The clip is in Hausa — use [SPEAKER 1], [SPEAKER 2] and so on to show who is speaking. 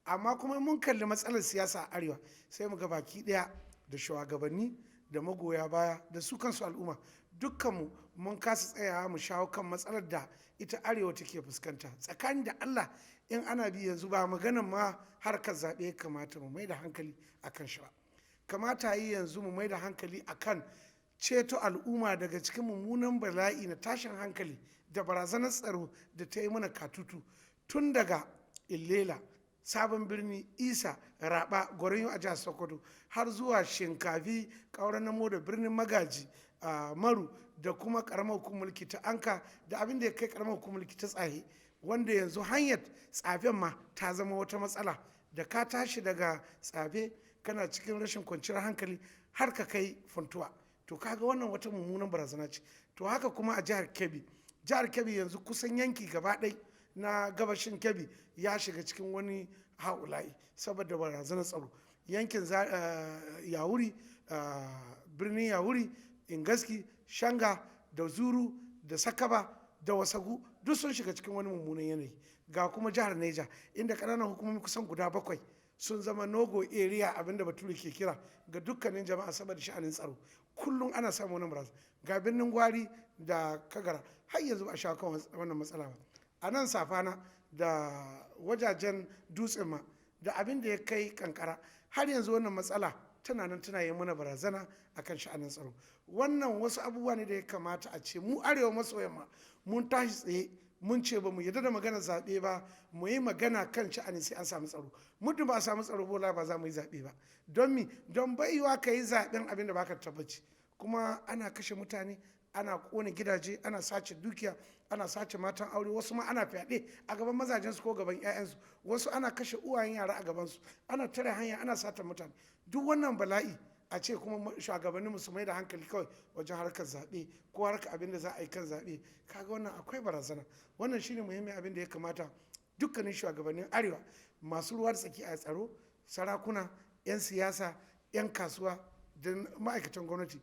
[SPEAKER 1] Amma kuma mun kalli matsalar siyasa a arewa, sai mu ga baki ɗaya da shugabanni da magoya baya da su kansu al'umma, dukkanmu mun kasa tsayawa mu shawo kan matsalar da ita arewa take fuskanta. Tsakanin da Allah, in ana bi yanzu, ba maganan ma harkar zaɓe kamata mu mai da hankali akan shi ba. Kamata yi yanzu mu mai da hankali akan ceto al'umma daga cikin mummunan bala'i na tashin hankali da barazanar tsaro da ta yi mana katutu tun daga Illela, Sabon Birni, Isa, Raba, Goronyo a jihar Sokoto, har zuwa Shinkafi, Kauran Namo da Birnin Magaji, Maru, da kuma karamar hukumar mulki ta Anka, da abin da ya kai karamar hukumar mulki ta Tsahe, wanda yanzu hanyar Tsafen ma ta zama wata matsala. Da ka tashi daga Tsafe kana cikin rashin kwanciyar hankali har ka kai Funtuwa. To kaga wannan wata mummunan barazana ce. To haka kuma a jihar Kebbi. Jihar Kebbi yanzu kusan yanki gaba ɗai na gabashin Kebbi ya shiga cikin wani ha'ula'i saboda barazanar tsaro. Yankin Yawuri, Birnin Yawuri, Ingaski, Shanga da Zuru da Sakaba da Wasagu duk sun shiga cikin wani mummunan yanayi. Ga kuma jihar Neja, inda ƙananan hukumomi kusan guda bakwai sun zama no-go area, abinda Bature ke kira, ga dukkanin jama'a saboda sha'anin tsaro. Kullum ana samun wani barazana. Ga Birnin Gwari da Kagara, har yanzu ba a shawo kan wannan matsala ba. A nan Safana da wajajen Dutsen Ma da abin da ya kai Kankara, har yanzu wannan matsala tana nan tana yi mana barazana akan sha'anin tsaro. Wannan wasu abubuwa ne da ya kamata a ce mu arewa maso yamma mun tashi tsaye, mun ce ba mu yarda da magana zaɓe ba, mu yi magana kan sha'anin sai an samu tsaro. Muddin ba a samu tsaro bola, ba za mu yi zaɓe ba. Don mi? Don baiwa ka yi zaɓen abin da baka tabbaci. Kuma ana kashe mutane, ana kone gidaje, ana sace dukiya, ana sace matan aure, wasu ma ana fyaɗe a gaban mazajensu ko gaban 'ya'yansu, wasu ana kashe uwayen yara a gabansu, ana tare hanya, ana sata mutane. Duk wannan bala'i, a ce kuma shugabannin su mai da hankali kawai wajen harkar zaɓe ko harkar abin da za a yi kan zaɓe, kaga wannan akwai barazana. Wannan shine muhimmin abin da ya kamata dukkanin shugabannin arewa masu ruwa da tsaki a tsaro, sarakuna, 'yan siyasa, 'yan kasuwa da ma'aikatan gwamnati,